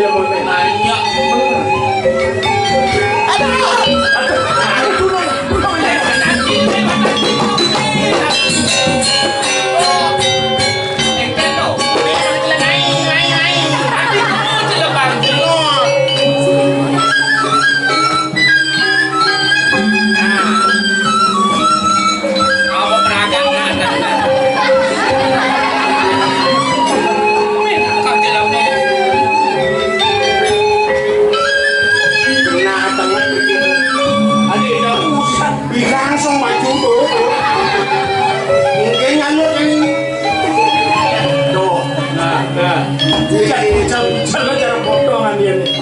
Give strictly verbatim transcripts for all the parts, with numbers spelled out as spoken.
Nanya. Nah, tengah bikin. Adik, dah usah. Langsung maju tuh. Mungkin nganyut ini. Tuh. Nah, nah. Jangan, jangan, jangan cara potongan dia nih.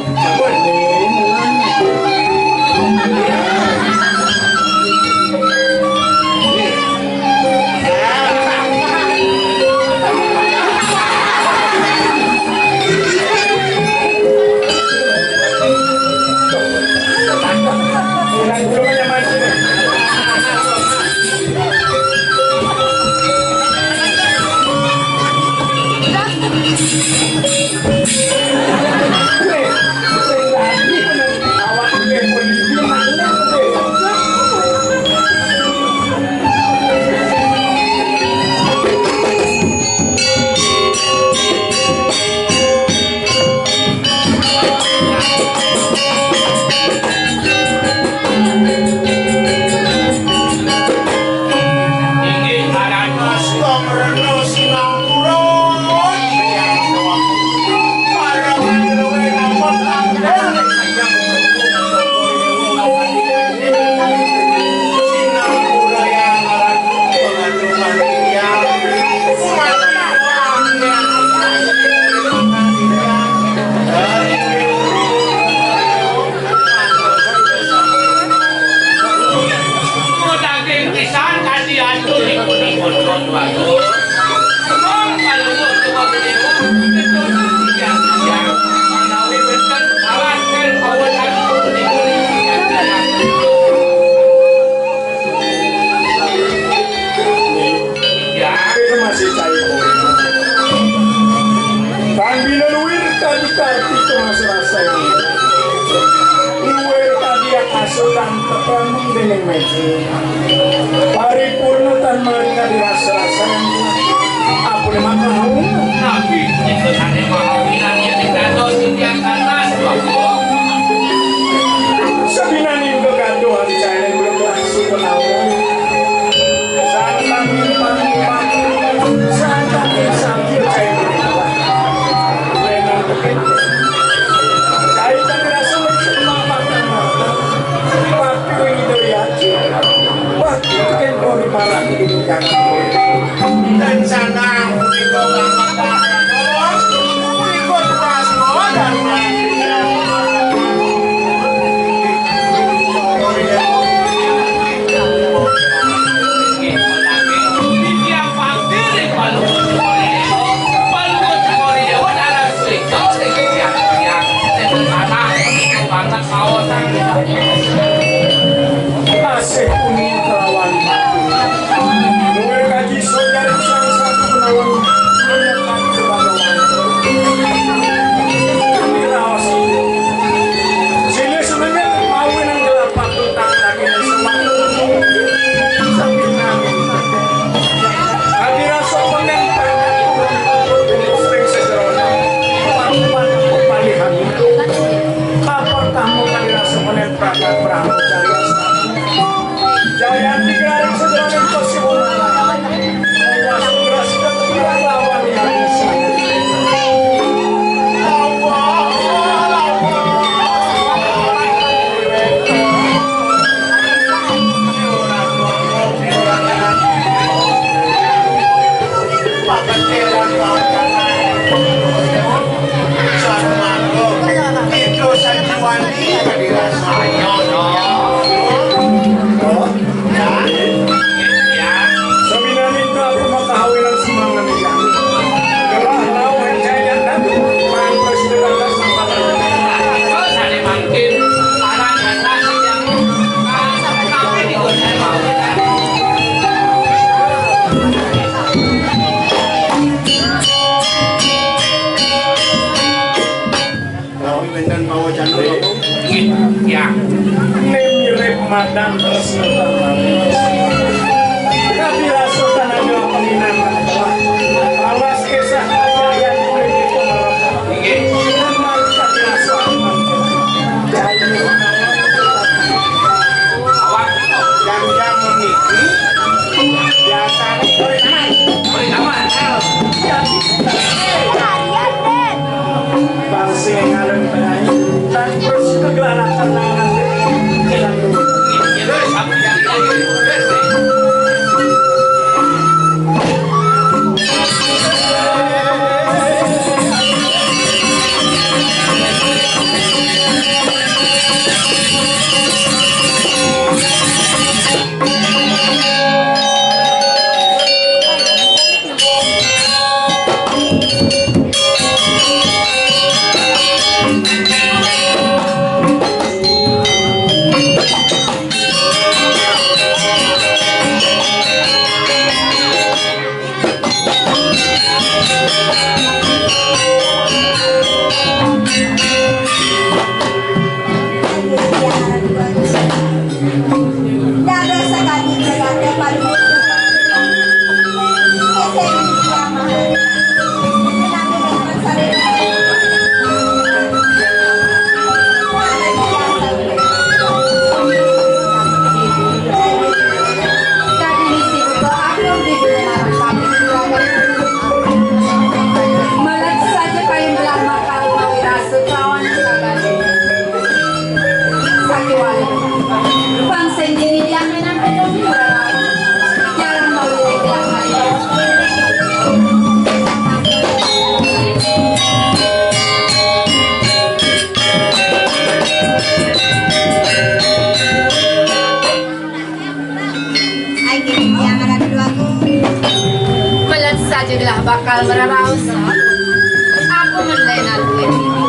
Pambilon wir tadi karti itu mas rasa ini. Luwir tadi ya kasutan ketemu dengan meja. Paripurna tan maring kadirasa-rasa. Apa nama kau? Nabi, itu tadi mau bilang dia tidak tahu dia kata suatu. Sabinaning kagaduhan cair belum langsung menawa. Santang panggilan, santang sambil cair. Lenang begitu. Cair kan rasa bersumpah makan. Waktu itu ya. Waktu itu kan kau di parang di kaki. Dan sana, aku di bawah mata. Asih puni kelawan mati. Duwe kaji saudara sang satu menawan anak kami kebanggaan. Kami raos. Silih semenit mawi nang gelap patut tak lagi semak. Sambil nangis. Kami rasa konen tak sering sejerona. Papan palihan. Kapan tamu kami rasa konen tak Dan mawajan. Iya. Ini mirip madan terus. Tapi rasa tanaga penginan. Awas kisah aja yang kulit itu merah. Iya. Dan malu tak rasa. Jadi, awak jam-jam niki biasanya beri taman. Beri taman. Iya. Bangsa yang ngalem penyanyi, dan terus kegelaran tantangan. Melet saja kayun gelah bakal mawi rasa kawan sakali. Sakiwali. Bangsa ini dia menang. Jalan mawi gelah. Ai, kini tiang ada kedua ku. Melet saja gelah bakal meraraos. Aku menlena duit ini.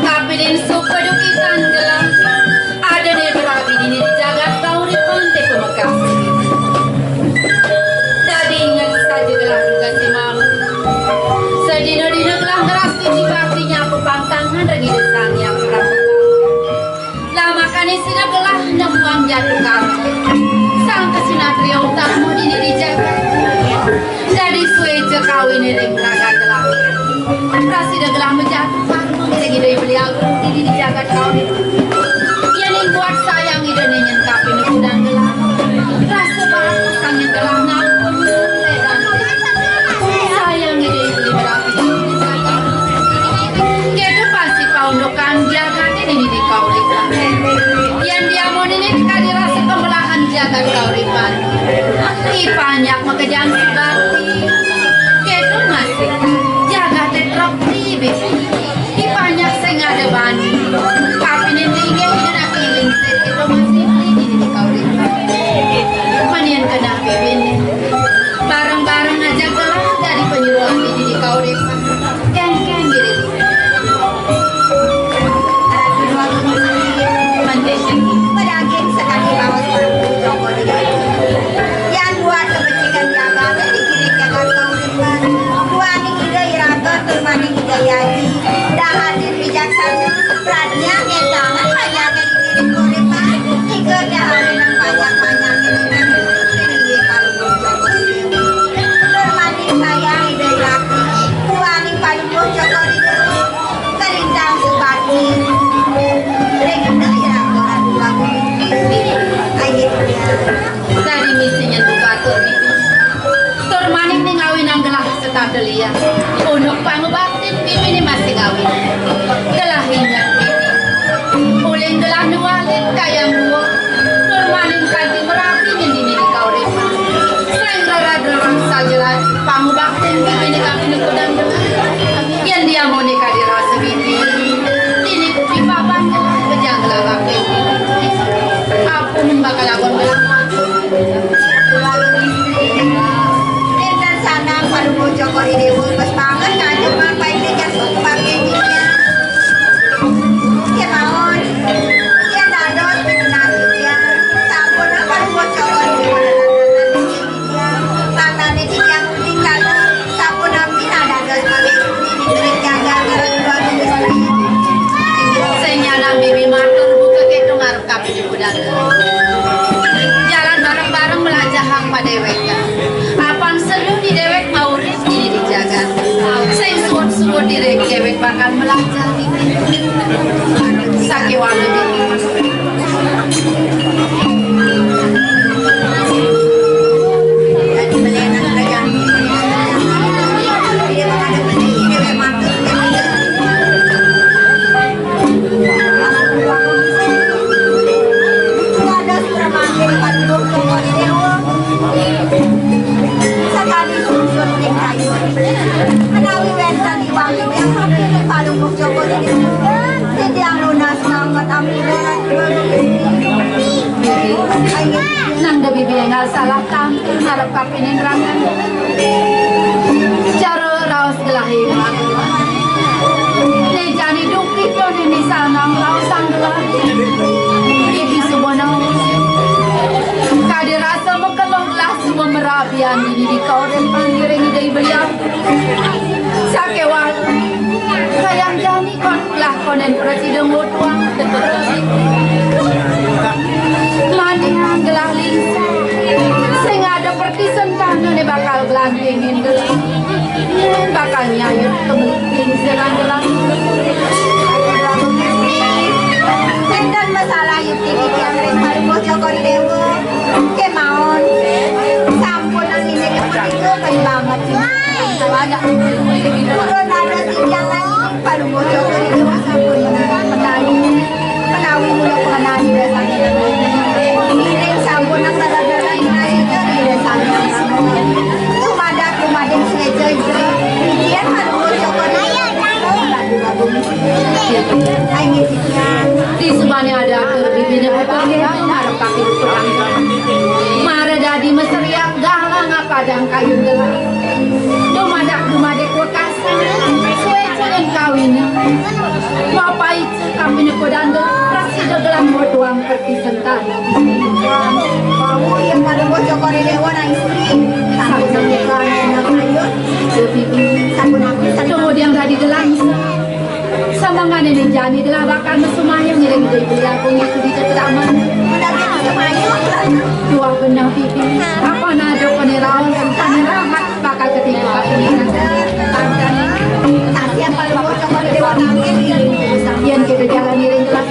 Tapi din suka dukitan gelah. Ada di berabi dini di jagat kauripan te pemekas. Dadi inget saja gelah duga si mamu. Sedina-dina gelah ngerasi di baktinya aku pantangan rengi desanya. Lah makane sida gelah nemuang jatuh karma. Sang kesinatria utama dini di jagat. Dadi sueca kawin ring raga gelah. Prasida gelah mejatuh karma ring Ida Beli Agung dini di jagat kawin. Yen ing buat sayang Ida ningen kapin kudang gelah. Rasa bagus angin gelah nampun. Sayang Ida Beli Agung. Keto pasti paundukan jagate nini di kauripan. Yen diamonine kadi rasa pembelahan jagat kauripan. Ipanyak makejang sugati. Keto masih jagate trep tibis. Ipanyak sing ada bani. Kapine tingge ida nak iling sing keto masih nini di kauripan. Manien kena bibine. Bareng-bareng aja gelah dadi penyuluhan dini di kauripan. Kengkeng diri. Mending. Pedaging sekali bawas batu joko di batu. Yang buat kebecikan jaga, di kiri jaga. Akan belajar sakéwala. Sakadi sungsut ring kayun. Menawi wénten iwang titiang, Palungguh Joko Ridéwa, titiang nunas sanget ampura. Nang da bibi énggal salah tangkil ngarep kapining rangan. Cara raos gelahé. Né jani duki to né misalna raosang gelah. Ibi suba naos. Kadi rasa makeluh gelah suba merabian dini di kaurin panggiring Ida I Belial. Sakéwala. Kayang jani kon gelah konden prasida ngotuang. Manihan gelah lingsir. Sing ada pertisentana né bakal glantingin gelah. Bakal nyayut kemelinting sira gelah. Nénten masalah yukti titiang ring Palungguh Joko Ridéwa. Kémaon. Sampun nang indik kemelinting banget. Pun dados titiang lagi. Palungguh Joko Ridéwa sampun menawi, menawi mula pengenani dasarnya. Ngiring sampun nang dalam-dalam nasi jari dasarnya. Tumadak, tumadak, seja, seja. Ijian Palungguh Joko Ridéwa. Ayo, Ijian. Di subane ada atur bibine putra ngarep kaki tukang. Mara dadi meseriak galang apa dang kayu gelang. Dumadak, dumadik wekas. Suéca yén kawina. Mapaica kapina kodanda, prasida gelah ngotuang pertisentana. Wau yén Palungguh Joko Ridéwa nang istri. Sampun nang kayun. Sampun aku, sampun. Kemudian tadi gelah. Samangane né jani gelah bakal masumaya ngiring Ida I Belial Agung iku di Cetramana. Tuah benang pipi. Apa nado panerawan, panerahat. Bakal ketiga kali. Yén kita jalan iring gelah.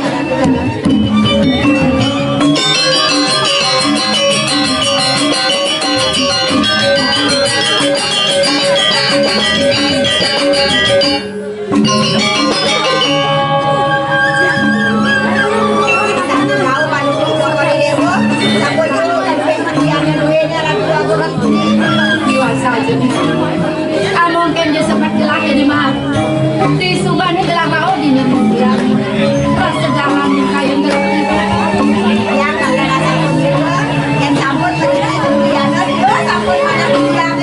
Among kén dia sempat celaka di mah. Di subane gelah rauh di Indonesia. Terus segala yang kayu ngerti. Yang kagak rasa pun gitu. Yang campur begitu, yang sampun mana yang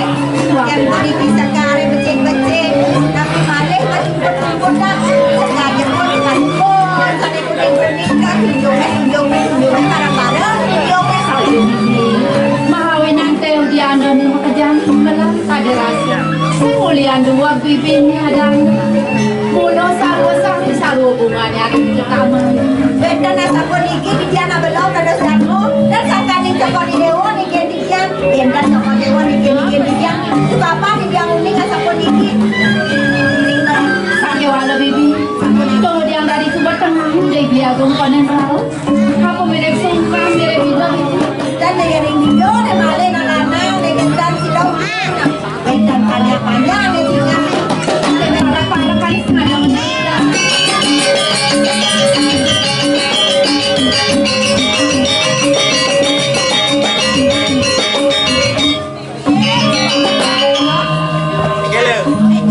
yang tadi bisa kare becek-becek, tapi malih mah jemput-jemput dah. Sengaja pun, sengaja pun, sampai kuning-kuning kan, tunjungnya, tunjungnya, tunjungnya, bareng-bareng, tunjungnya. Mahawinan teh udian dan makejang, belah pada rasa. Sing ulian dua bibini ada. Mula sarwa sari sarwa bungane ati utama. Wénten asapuniki titiang abelong dados dangu, dan sangkaning Cokor I Déwa niki titiang, wénten Cokor I Déwa niki, niki titiang. Sukapan titiang uning asapuniki. Sakéwala bibi, tuh tiang dari suba tengah, Ida I Belial Agung konden rauh. Apa mirip sungkan, mirip hidup. Dan dari rindu, dan malih nang lanang, dan sida. Wedan panjang-panjang, ya, tinggal. Para-para panis ngadang. Oke, lho.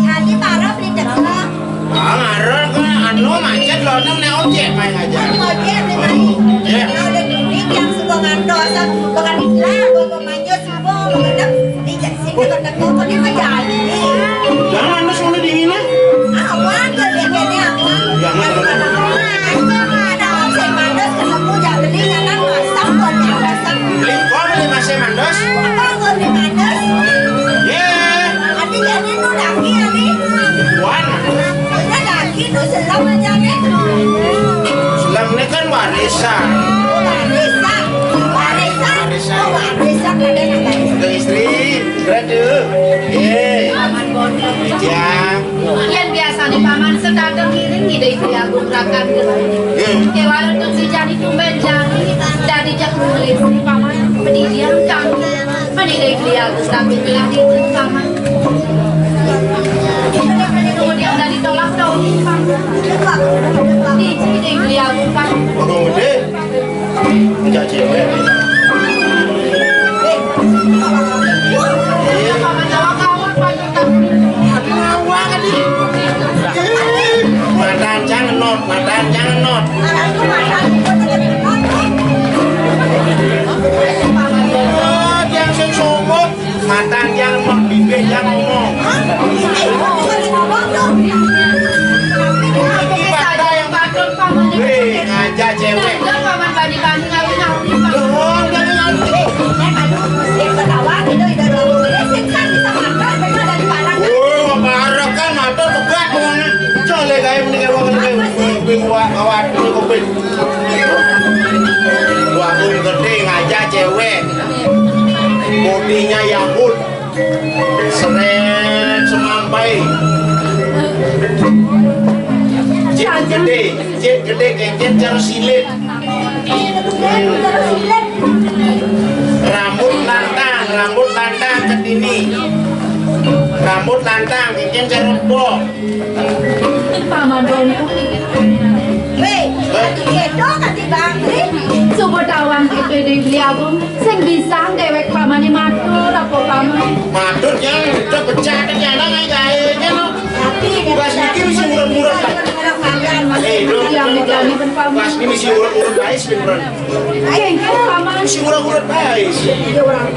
Adi para beli cekal. Ah, ngarep kan anu macet lho, nang nek ojek main aja. Anu ojek beli main. Iya. Kalau udah duit yang suka ngantos, bukan istilah, bukan manyus, bukan, bukan. Ijak sini kok teko kok dia jadi. Jangan, Mas, ngono dingin, ah. Awan, kok dia kene awan. Jangan. Ada orang saya mandos ketemu jak beli nyanan masak kok dia masak. Beli kok beli masih mandos? Apa kok beli mandos? Ye. Ati jadi nu lagi, ati. Wan. Ada lagi nu selam aja nih. Selam ini kan warisan. Oh, warisan. Warisan. Warisan. Oh, warisan ada yang ada. Ada istri. Ratu. Ye. Ijang. Yén biasané paman Dateng ngiring Ida Hyang Agung Rakan Geni. Nggih. Kéwala tumben jani, tumben jani dadi jak nulis paman pendidian kami. Pendidik Hyang Agung Rakan Geni paman. Kemudian dari tolak tolak paman. Di Ida Hyang Agung Rakan. Aduh, Dek. Enggak cewek. Matan jangan not, matan jangan not. Oh, dia sing sombong. Matan yang ngomong, bibir yang ngomong. Hah? Ini bukan ngomong dong. Ini ada yang patut, Pak. Hei, ngajak cewek. Bener, Pak, bani-bani ngawi-ngawi, Pak. Loh, jangan ngawi. Eh, aduh, dia ketawa, gitu, itu dua puluh menit, sing kan bisa makan, bener dari parang. Oh, parang kan, matur, pegat, ngomongnya. Cole, kayak mendingan ngomong, ngomong, ngomong, ngomong, ngomong, ngomong. Wah, aku gede, ngajak cewek. Bodinya Yahud. Seret semampai. Cit gede, cit gede, kengken cara silit. Rambut lantang, rambut lantang ke dini. Rambut lantang, kengken cara rebok. Paman Ronto. Wéh, ati kéto, ati bangri. Suba tawang kéto di Beli Agung. Sing bisa déwék pamané matur, apa paman? Matur, ya, udah pecah, ya, nang, ayo, ayo, ayo, no. Tapi, Bas niki mesti urut-urut, Pak. Eh, dong, dong, dong. Bas niki mesti urut-urut, guys, beneran. Kéngkén, paman. Mesti urut-urut, guys. Iya, orang.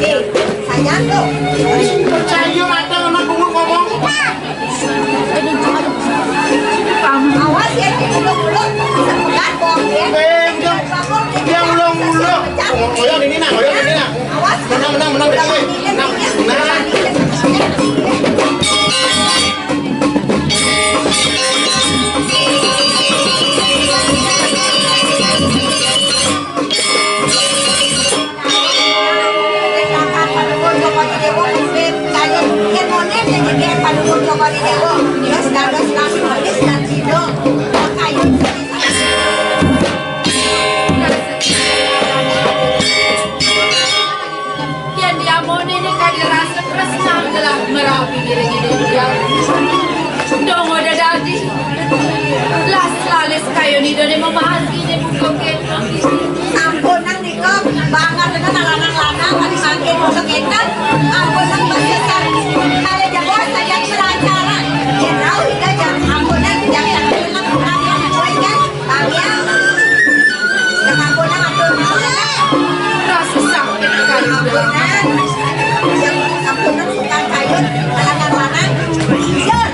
Eh, sayang tuh. Percaya mata sama bungut ngomong. Awas ya, di mulut-mulut bisa pegat, Bong, ya. Eh, udah. Dia ulang-ulang. Ngoyong ini, nak, ngoyong ini, nak. Awas. Menang, menang, menang, menang. Menang, menang. Yén diamoné né kadi rasa tresna gelah merapi diri-diri dia. Dong udah dadi. Las lalis kayun idané memahas ini buka kéto. Sampunang nika, banget dengan lanang-lanang, tadi makin buka kéto. Ampunang basisan. Kalih jago saja pelajaran. Yén rauh ida jam ampunang, jam satu. Tamiang, sudah ampunang atur nuhun. Rasa sakit kali. Ampunang. Yang ampunang suka kayun, anak-anak. Jor.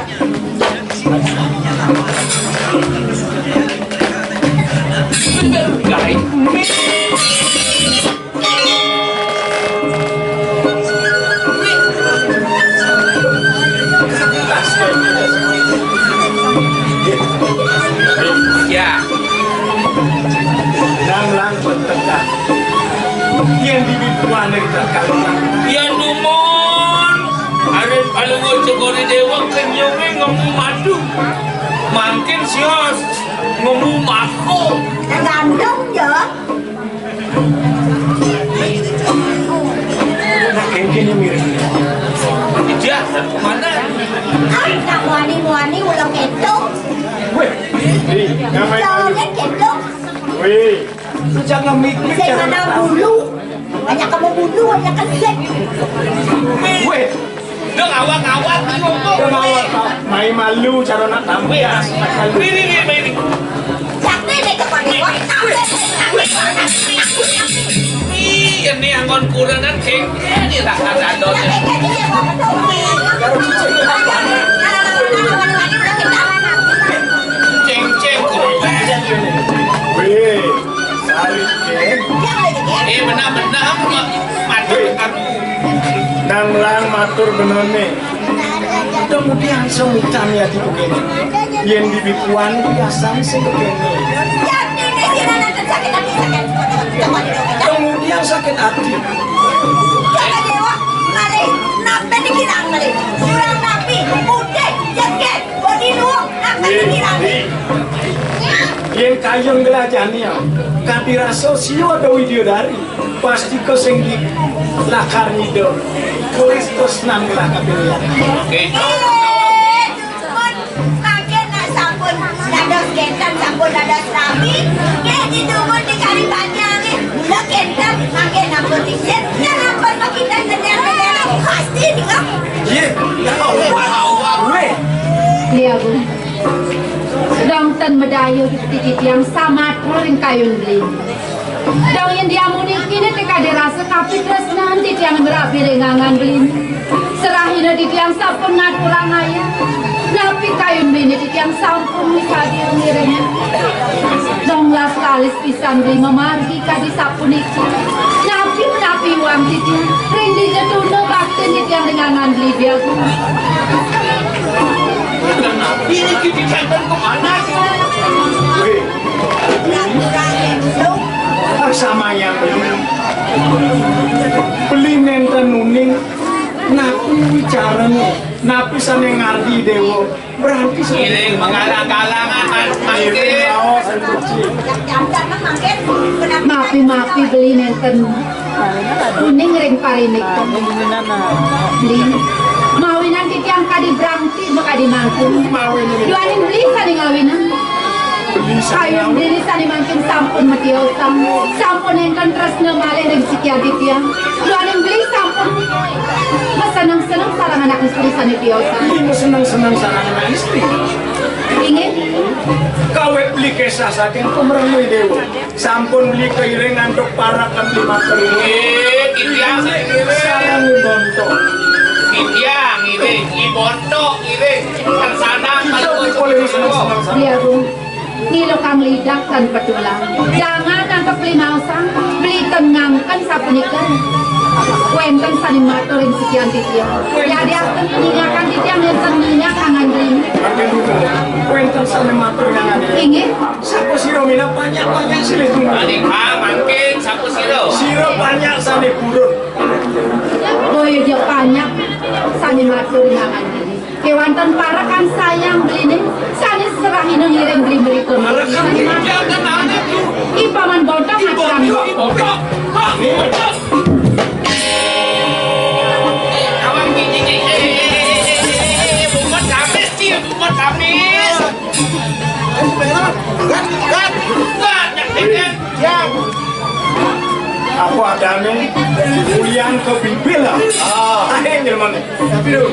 Ya. Nang lang bertengkar. Yén dibibuané bertengkar. Yén dumun. Ari Palungguh Cokor I Déwa kenyungé ngemu madu. Mangkin sios ngemu mako. Gantung ya. Nah, kéngkén yang mirip. Iya, mana? Ah, nak muani-muani ulah kéto. Wéh, Ri, ngapain? Jangan kéto. Wéh. Lu jangan mikir. Saya mana bulu? Banyak kamu bulu, banyak keset. Wéh. Dong, awak-awak, bingung, Bang. Dong, awak, Pak. Mai malu, cara nak tampil. Wéh, asik. Ini, ini, ini, ini. Sakti deh, Cokor I Déwa. Ih, ini anggon kurenan kéngkén ya, tak ada dot. Céng-céng, kok. Wéh, sarik, kéng. Eh, benar-benar, Mak. Mati, aku. Nang lang matur bener né. Kemudian semutan ya di kéné. Yén dibibuan biasan sing kéné. Kemudian sakit hati. Cokor I Déwa, malih napi niki nang malih? Kurang napi, putih, jegég, Yén kayun nglajahné, kadi rasa sira ada widyadari, pastika sing di lakar nyida. Tulis tresnan ngelah kapilihan. Oke. Eh, dumun, mangkin nak sampun dados génten, sampun dados rabi, nggih, ditumun di kali panjang, nggih. Mula génten, mangkin ampun izin, yen ampun makinten ngenél-ngenél, pasti nika. Iya, ya Allah. Wéh. Iya, Bu. Dong ten madaya titiang samatur ring kayun beli. Dong yén diamuniki né té kadi rasa kapitresnan titiang ngrabi ring angan beli. Serahina titiang sampun ngaturang ayah. Napi kayun beli titiang sampun mikadi ngiring. Dong las lalis pisan beli mamargi kadi sapuniki. Napi menapi iwang titiang ring dija tuna baktin titiang ring angan beli biagung. Napi niki dijanten kemana? Wéh. Samayang beli. Beli nénten uning napi wicarané, napi sané ngardi déwa. Berarti iring menggalang-galang akan mangkin. Awas, Gusti. Mapi-mapi beli nénten uning ring parindik. Beli. Mawinan titiang kadi brangti makadi mangkung. Duaning beli sané ngawinang. Kayun beli sané mangkin sampun matiosan. Sampun nénten tresna malih ring sikian titiang. Duaning beli sampun maseneng-seneng sareng anak istri sané tiosan. Beli maseneng-seneng sareng anak istri. Inggih. Kawit beli kesah saking pamereng déwa. Sampun beli kairing antuk parak lan beli matur. Nggih, titiang sareng Bonto. Titiang ngiring, I Bonto ngiring. Sareng kita beli polih maseneng-seneng sareng. Iya, Bu. Ngilu kang lidak tan petulang. Jangan nangkep beli maosang, beli ten ngangken sapunika. Wénten sané matur ring sikian titiang. Yadiastun nyingakan titiang nénten nyingak angan beli. Wénten sané matur ring angan. Inggih. Sapa sira minab panyak-panyak silih tunggal. Panika mangkin sapa sira? Sira panyak sané purun. Boya ja panyak sané matur ring angan beli. Kéwanten parekan sayang beliné sané serahina ngiring beli mrika. Parekan sané matur. Jangan aneh, Bu. I Paman Bonto ngaturang. Bonto, Bonto. Hah? Bonto. Awang gigi, gigi. Eh, eh, eh, eh, eh, eh, bungut gamis, Ci, bungut gamis. Gat, gat. Gat, gat, gat. Yang. Apa adané? Ulian ke bibir lah. Ah. Akhir jelemané. Tapi lho.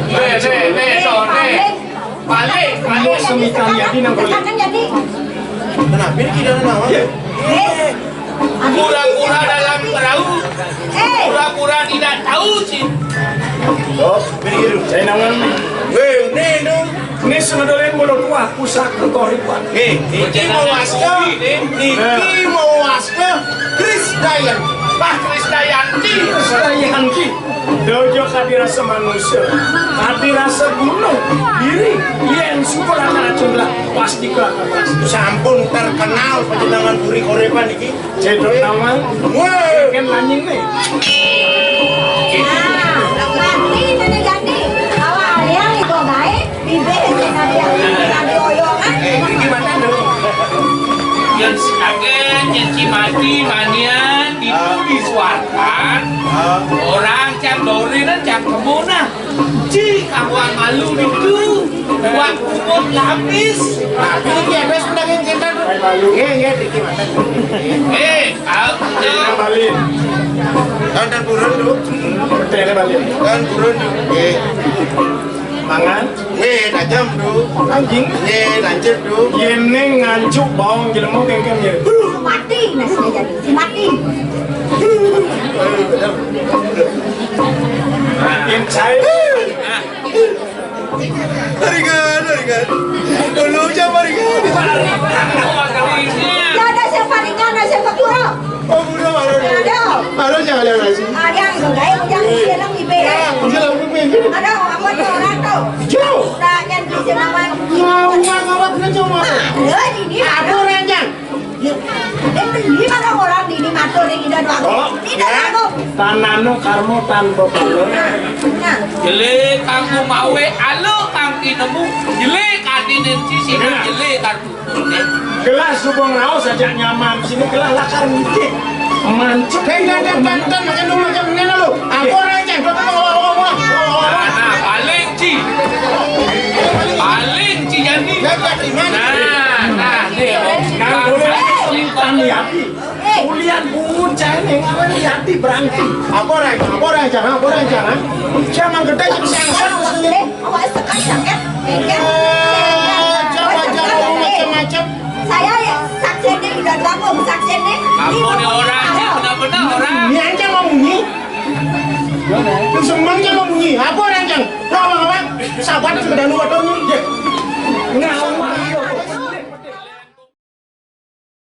Nih, nih, nih, so, nih. Balik, balik. Semikan jadi nang balik. Kenapa ini tidak ada nama? Iya. Eh. Pura-pura dalam perahu. Eh. Pura-pura tidak tahu, Ci. Oh, begitu. Saya nangan. Wéh, nih, dong. Ini sebenarnya mulut wah, pusat kekoripan. Nih, niki mau masker. Niki mau masker. Krisdayanti. Pak Krisdayanti. Krisdayanti. Dojo kadi rasa manusia. Kadi rasa gunung. Diri. Yén syukur anak acun lah. Pasti ke atas. Sampun terkenal panjenengan puri korepan niki. Cedok nawang. Wéh. Kan nanying nih. Nah, mati mana jadi. Awal yang itu gaé. Bibir sing tadi, tadi oyokan. Eh, iki matan lho. Yén saking nyeci mati manian itu disuarkan. Ah. Orang cak dorinan cak kemuna. Ci kawan malu itu. Buat umur lapis. Tapi iki wis pengen kita tuh. Nggih, nggih, iki matan. Eh, kau Bali. Kan purun tuh. Tele Bali. Kan purun tuh. Nggih. Mangan. Nggih, tajem, Du. Anjing. Nggih, tajem, Du. Yéning nganjuk baong jelema kéngkén ya. Mati nasi jadi. Mati. Yén saé. Paringan, paringan. Dulu aja paringan. Ya ada siapa paringan, ada siapa pura. Oh, udah, udah, udah. Ada. Ada jangan ada sih. Ada yang enggak, yang siapa ibu ya? Ada, apa tuh orang tuh? Jo. Tanya di sini apa? Ngawak, ngawak, ngejong, ngawak. Ada di sini. Ada orangnya. Ya, eh, beli mana orang di sini matur di Ida Dwagung. Oh, Ida Dwagung. Tanano karmo tanpa pala. Nah. Jelé kanggo mawe, ala kang tinemu. Jelé kadi Sini, sini, jelek kartu. Gelah suba raos ajak nyaman, sini gelah lakar ngidik. Mancep. Hei, dan, dan, dan, dan, makan dulu, makan dulu. Apa orang cang? Nah, nah, paling ci. Paling ci jadi. Nah, nah, nih. Nah, boleh. Tani api. Ulian bocah ini ngaran Yati berarti. Apa orang? Apa orang cang? Apa orang cang? Cang mang gedé sing sangsan mesti. Awak sekat sangat. Jangan, jangan ngomong macam-macam. Saya ya, saksi ini udah gabung, saksi ini. Apa nih orang? Benar-benar orang. Ini aja mau bunyi. Lu semang aja mau bunyi. Apa orang cang? Lo apa apa? Sabar sekedar lu.